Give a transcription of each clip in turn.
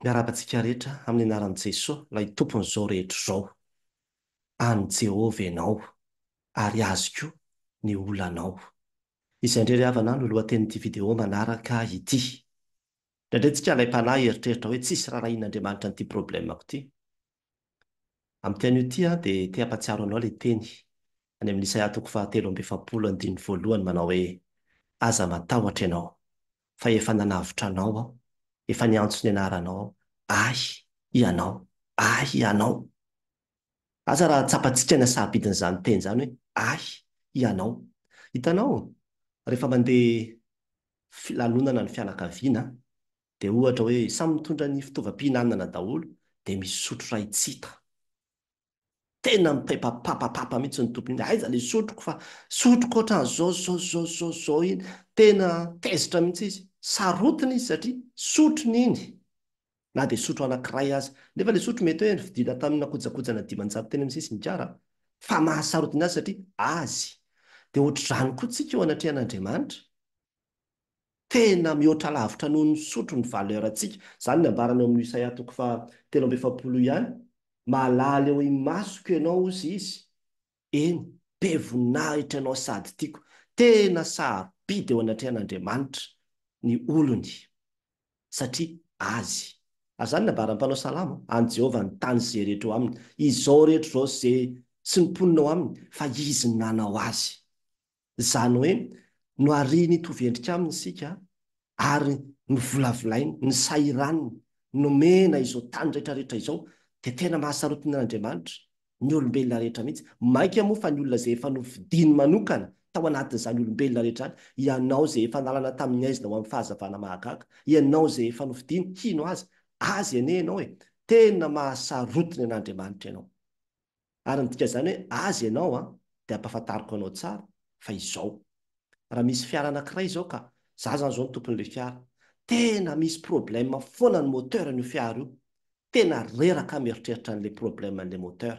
Miarahaba antsika rehetra amin'ny anaran'i Jesoa, ilay Tompon'izao rehetra izao. An'i Jehovah ianao, ary Azy koa ny olanao. Izay indray ry havana no lohatenin'ity video manaraka ity. Indraindray tsika alaim-panahy hieritreritra hoe tsisy rarahian'Andriamanitra an'ity problème-ko ity. Amin'ity anio ity aho dia te hampatsiaro anao ilay teny any amin'ny Isaia toko fahatelo amby 40 andininy voalohany manao hoe, Aza matahotra ianao, fa efa nanavotra anao aho, efa niantso ny anaranao aho, Ahy ianao, Ahy ianao. Asa raha tsapantsika ny hasarobidin'izany teny izany hoe, Ahy ianao. Hitanao, rehefa mandeha filanonana ny fianakaviana, Dia ohatra hoe samy mitondra ny fitaovam-pihinanana daholo dia misy sotro iray tsy hita. Tena mipepapapapapa mihitsy ny tompony iny, aiza ilay sotroko fa sotroko ohatran'izao zao zao zao zao iny. Tena tezitra mihitsy izy. Sarotiny izy satria sotrony iny na dia sotro anankiray aza. Nefa ilay sotro mety hoe novidiana tamina kojakojana 500 teny amin'ny sisiny gara fa mahasarotiny azy satria azy. Dia ohatr'izany koa tsika eo anatrehan'Andriamanitra. Tena mihoatra lavitra noho ny sotro ny valeur-ntsika. Izany ny ambarany ao amin'ny Isaia toko faha 43 ihany, Mahalala eo imasoko ianao hozy izy, eny, be voninahitra ianao sady tiako. Tena sarobidy eo anatrehan'Andriamanitra ny olony, satria Azy. Ary izany ny ambaran'ny mpanao salamo, An'i Jehovah ny tany sy izay rehetra eo aminy, izao rehetra izao sy izay sy ny mponina ao aminy, fa Izy no nanao azy. Izany hoe noharihiny hitovy endrika aminy isika ary novolavolainy, nisahiraniny, nomena izao tany rehetra rehetra izao, dia tena mahasarotiny an'Andriamanitra ny olombelona rehetra mihitsy, mainka moa fa ny olona izay efa nofidiny manokana tao anatin'izany olombelona rehetra izany, ianao izay efa nalana tamin'ny haizina ho amin'ny fahazavana mahagaga, ianao izay efa nofidiny hino Azy, Azy anie ianao e! Tena mahasarotiny an'Andriamanitra ianao. Ary ny dikan'izany hoe azy ianao an, dia ampahafantariko anao tsara fa izao. Raha misy fiara anankiray izao ka, za zany izao no tompon'ilay fiara, tena misy problème foana ny moteur an'io fiara io, tena reraka aho mieritreritra an'ilay problème an'ilay moteur.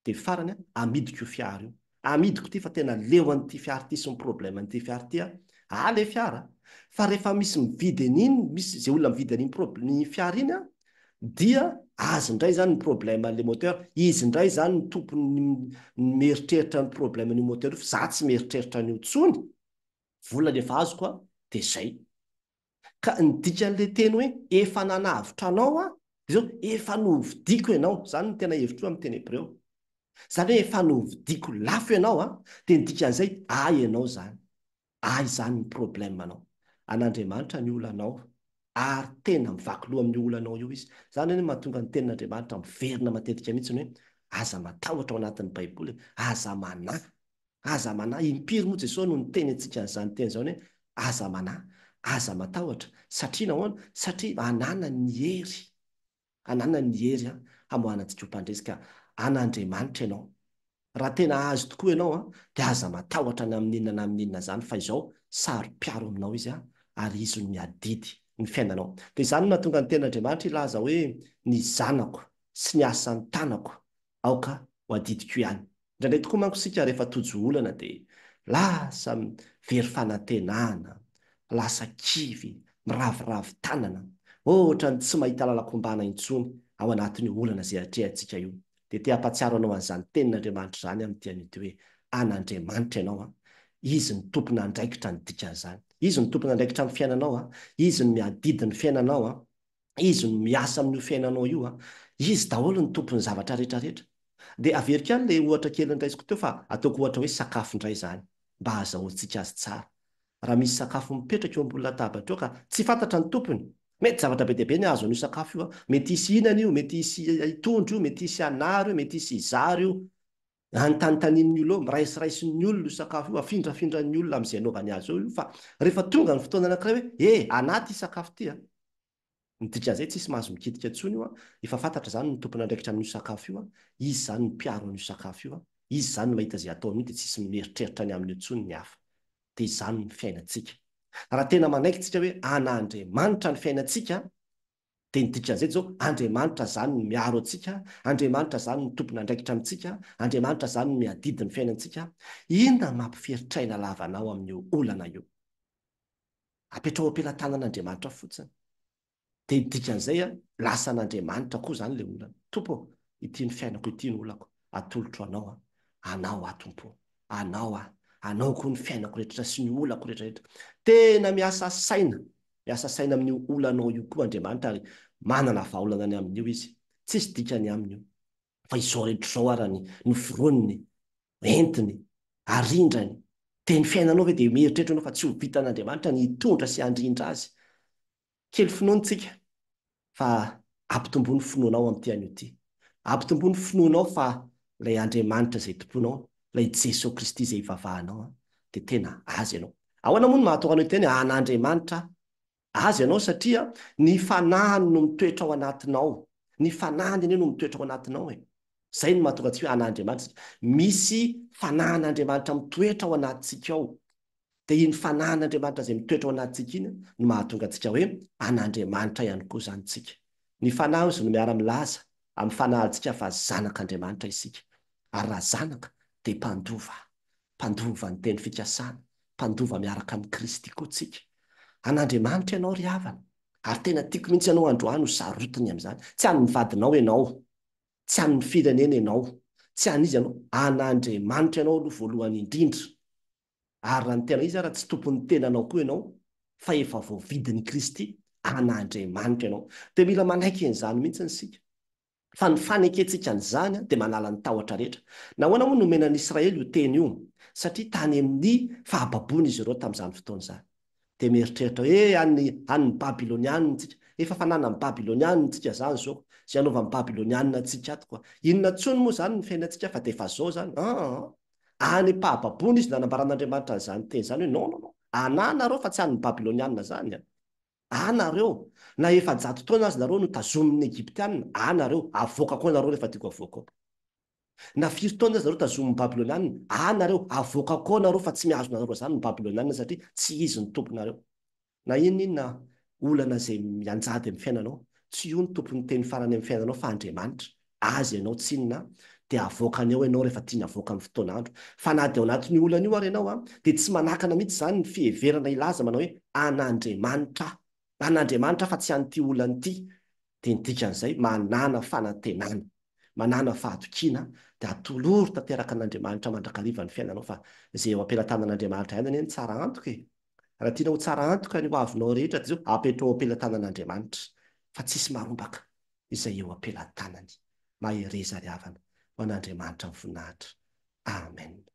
Dia farany an, amidiko io fiara io. Amidiko ity fa tena leo an'ity fiara ity sy ny problème an'ity fiara ity aho. Ah le fiara! Fa rehefa misy mividy an'iny, misy izay olona mividy an'iny prob- ny fiara iny an, dia azy indray izany ny problème an'ilay moteur, izy indray izany no tompony mieritreritra ny problème an'io moteur io fa za tsy mieritreritra an'io intsony, vola ny efa azoko an, dia izay. Ka ny dikan'ilay teny hoe efa nanavotra anao aho, dia izao, efa novidiako ianao, izany no tena hevitr'io amin'ny teny hebreo. Izany hoe efa novidiako lafo ianao an, dia ny dikan'izay, ahy ianao izany. Ahy izany ny problème-nao. An'Andriamanitra ny olanao, ary tena mivaky loha amin'io olanao io Izy. Izany anie no mahatonga ny tenin'Andriamanitra miverina matetika mihitsy ny hoe, aza matahotra ao anatin'ny Baiboly e, aza manahy. Aza manahy. Impiry moa Jesosy no niteny antsika an'izany teny izany hoe, Aza manahy, aza matahotra. Satria nahoana? Satria ananany ny hery. Ananany ny hery hamoahana antsika ho mpandresy ka an'Andriamanitra ianao. Raha tena Azy tokoa ianao dia aza matahotra na amin'inona na amin'inona izany fa izao, saro-piaro aminao Izy ary Izy no miadidy ny fiainanao. Dia izany no nahatonga ny tenin'Andriamanitra hilaza hoe, Ny zanako sy ny asan'ny tanako aoka ho adidiko ihany. Indraindray tokoa manko isika rehefa tojo olana dia lasa very fanantenana, lasa kivy, miraviravy tanana, ohatran'ny tsy mahita lalan-kombana intsony ao anatin'io olana izay atrehantsika io. Dia te hampatsiaro anao an'izany tenin'Andriamanitra izany amin'ity anio ity hoe, an'Andriamanitra ianao an! Izy no tompon'andraikitra ny dikan'izany. Izy no tompon'andraikitra amin'ny fiainanao an! Izy no miadidy ny fiainanao an! Izy no miasa amin'io fiainanao io an! Izy daholo no tompon'ny zavatra rehetra rehetra. Dia averiko ihany ilay ohatra kely noraisiko teo fa ataoko ohatra hoe sakafo indray izany mba hahazahoantsika azy tsara. Raha misy sakafo mipetraka eo ambony latabatra eo ka tsy fantatra ny tompony, mety zavatra be dia be ny hahazo an'io sakafo io an! Mety hisy hihinana io, mety hisy hitondra io, mety hisy hanary io, mety hisy hizara io. Anontanitanin'ny olona eo, miraisiraisin'ny olona io sakafo io, afindrafindran'ny olona amin'izay anaovany azy eo io fa rehefa tonga ny fotoana anankiray hoe e, anà ity sakafo ity a! Ny dikan'izay tsisy mahazo mikitika intsony io a, efa fantatra izany ny tompon'andraikitra amin'io sakafo io a, izy izany no mpiaro an'io sakafo io a, izy izany no mahita izay atao amin'io dia tsisy mieritreritra ny amin'io intsony ny hafa. Dia izany ny fiainantsika. Raha tena manaiky tsika hoe an'Andriamanitra ny fiainantsika, Dia ny dikan'izay dia izao, Andriamanitra izany no miaro antsika, Andriamanitra izany no tompon'andraikitra amintsika, Andriamanitra izany no miadidy ny fiainantsika. Inona no mampiferitraina lava anao amin'io olana io? Apetraho am-pelatanan'Andriamanitra fotsiny. Dia ny dikan'izay an, lasa an'Andriamanitra koa izany ilay olana. Tompo ô, ity ny fiainako, ity ny olako, atolotro Anao aho. Anao aho Tompo ô. Anao aho. Anao koa ny fiainako rehetra sy ny olako rehetra rehetra. Tena miasa saina, miasa saina amin'io olanao io koa Andriamanitra ary manana vahaolana ny amin'io Izy. Tsisy dikany aminy io. Fa izao rehetra izao ara ny noforoniny, entiny, arindrany. Dia ny fiainanao ve dia mieritreritra ianao fa tsy ho vitan'Andriamanitra ny hitondra sy handrindra azy? Kely finoana tsika fa ampitomboa ny finoanao amin'ity anio ity. Ampitomboa ny finoanao fa ilay Andriamanitra izay tompoinao, ilay Jesoa Kristy izay ivavahanao dia tena Azy ianao. Ahoana moa no mahatonga anao hiteny hoe an'Andriamanitra aho? Azy ianao satria ny Fanahiny no mitoetra ao anatinao. Ny Fanahiny anie no mitoetra ao anatinao e. Izay no mahatonga antsika hoe an'Andriamanitra isika. Misy Fanahin'Andriamanitra mitoetra ao anatintsika ao. Dia iny Fanahin'Andriamanitra izay mitoetra ao anatintsika iny no mahatonga antsika hoe an'Andriamanitra ihany koa izany isika. Ny Fanahy hozy no miara-milaza amin'ny fanahintsika fa zanak'Andriamanitra isika. Ary raha zanaka dia mpandova. Mpandova ny teny fikasana, mpandova miaraka amin'i Kristy koa tsika. An'Andriamanitra ianao ry havana. Ary tena tiako mihitsy ianao androany ho sarotiny amin'izany. Tsy an'ny vadinao ianao. Tsy an'ny firenena ianao. Tsy an'iza ianao. An'Andriamanitra ianao aloha voalohany indrindra. Ary raha ny tena izy ara tsy tompon'ny tenanao koa ianao fa efa voavidin'i Kristy, an'Andriamanitra ianao. Dia mila manaiky an'izany mihitsy isika. Fa ny fanekentsika an'izany dia manala ny tahotra rehetra. Nahoana moa no nomena an'i Israely io teny io? Satria tany amin'ny fahababoana izy ireo tamin'izany fotoana izany. Dia mieritreritra hoe, eh, an'ny, an'ny Babylonianina isika. Efa fananan'ny Babylonianina isika izany izao. Izay anaovan'ny Babylonianina antsika ato koa. Inona intsony moa izany ny fiainantsika fa dia efa izao izany. Aa. Any am-pahababoana izy nanambaran'Andriamanitra an'izany teny izany hoe, non, non, non. Anà nareo fa tsy an'ny Babylonianina izany an. A nareo, na 400 taona aza nareo no tazomin'ny Egyptiana, a nareo, avoakako ao nareo rehefa tiako avoaka ao. Na firy taona aza nareo tazomin'ny Babyloniana, a nareo, avoakako ao nareo fa tsy mihazona anareo izany ny Babyloniana satria tsy izy ny tomponareo. Na inona inona olana izay mianjady amin'ny fiainanao, tsy io ny tompon'ny teny farany amin'ny fiainanao fa Andriamanitra. Azy ianao tsinona dia avoakany ao ianao rehefa tiany avoaka amin'ny fotoan'andro. Fa na dia ao anatin'io olana io ary ianao dia tsy manakana mihitsy izany ny fiheverana hilaza manao hoe an'Andriamanitra aho. An'Andriamanitra aho fa tsy an'ity olana ity. Dia ny dikan'izay manàna fanantenana, manàna fahatokiana dia atolory tanteraka an'Andriamanitra mandrakariva ny fiainanao fa izay eo am-pelatanan'Andriamanitra ihany anie no tsara antoka e. Raha tianao ho tsara antoka ny hoavinao rehetra dia izao apetraho eo am-pelatanan'Andriamanitra fa tsisy marombaka. izay eo am-pelatanany. Mahereza ry havana, ho an'Andriamanitra ny voninahitra. Amen.